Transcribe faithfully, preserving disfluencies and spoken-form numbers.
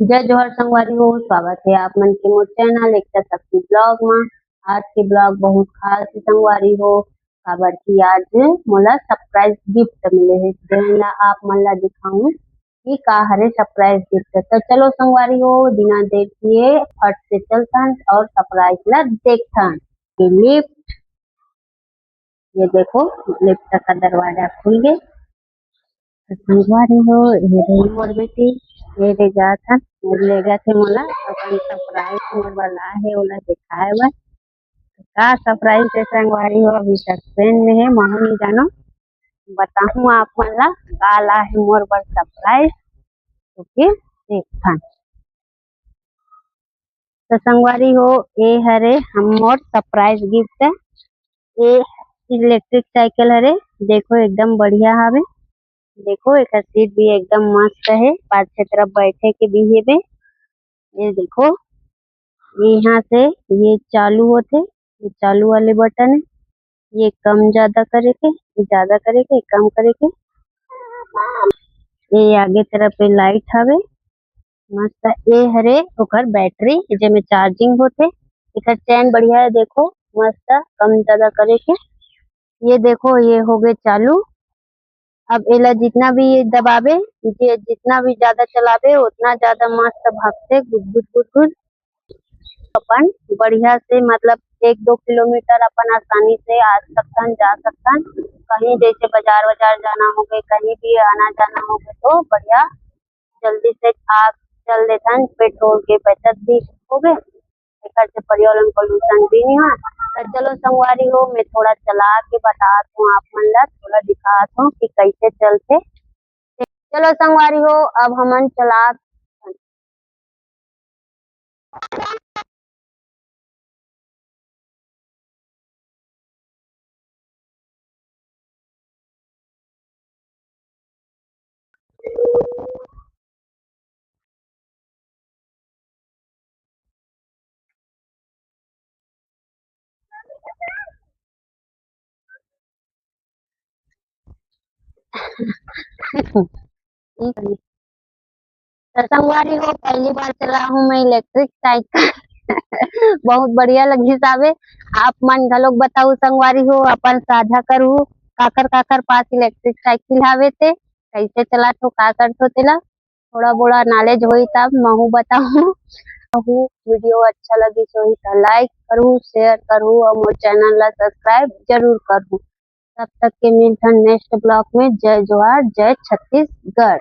जय जोहार संगवारी हो, स्वागत हे आप मन के मोर चैनल एकता शक्ति ब्लॉग मा। आज के ब्लॉग बहुत खास हे संगवारी हो, काबर कि आज मोला सरप्राइज गिफ्ट मिले हे, जेन ला आप मन ला दिखाऊं कि का हरे सरप्राइज गिफ्ट। तो चलो संगवारी हो, बिना देर किए फट से चलथन और सरप्राइज ला देखथन। ये लिफ्ट, ये देखो, लिफ्ट का दरवाजा खुल गए। तो संगवारी हो, ये रही मोर बेटी, ये रे जात हन, मोर ले जात हे मोला अपन सरप्राइज मोर बर ला हे, ओला दिखाए बर। तो का सरप्राइज हे संगवारी हो, अभी सस्पेंस में हे, महू नहीं जानो, बताहूँ आप मन ला का ला हे मोर बर सरप्राइज। तो फिर देखथन। तो संगवारी हो, ए हरे हम मोर सरप्राइज गिफ्ट। ए इलेक्ट्रिक साइकिल हरे, देखो एकदम बढ़िया हवे। देखो एकर सीट भी एकदम मस्त हे, पाछे तरफ बैठे के भी हेबे। ये देखो, यहाँ से ये चालू होथे, ये चालू वाले बटन हे, ये कम ज्यादा करे के, ये ज्यादा करे के, कम करे के। ये आगे तरफ ये लाइट हवे, मस्त। ये हरे ओकर बैटरी, जेमे चार्जिंग होथे। एकर चेन बढ़िया हे, देखो मस्त, कम ज्यादा करे के। ये देखो, ये हो गए चालू। अब एला जितना भी ये दबाबे, जे जितना भी ज्यादा चलाबे, उतना ज्यादा मस्त भागथे, गुद गुद गुद गुद। अपन बढ़िया से, मतलब एक दो किलोमीटर अपन आसानी से आ सकथन, जा सकथन। कहीं जैसे बाजार वाजार जाना हो गए, कहीं भी आना जाना हो गए, तो बढ़िया जल्दी से आ चल देथन। पेट्रोल के बचत भी हो गए, एकर से पर्यावरण पॉल्यूशन भी नहीं हुआ। तो चलो संगवारी हो, मैं थोड़ा चला के बतात हूँ आप मन ला, थोड़ा दिखात हूँ कि कैसे चलथे। चलो संगवारी हो, अब हमन चला तो संगवारी हो, पहली बार चला हूँ मैं इलेक्ट्रिक साइकिल। बहुत बढ़िया लगिस आवे। आप मन घलोक बताऊ संगवारी हो, अपन साझा करू काकर काकर पास इलेक्ट्रिक साइकिल हावे ते, कैसे चलात हो, का करत हो तेला। थोड़ा बोड़ा नॉलेज होई तब महू बताहूँ। महू वीडियो अच्छा लगिस होही त लाइक करू, शेयर करू और मोर चैनल ला सब्सक्राइब जरूर करू। तब तक के मिलथन नेक्स्ट ब्लॉग में। जय जोहार, जय छत्तीसगढ़।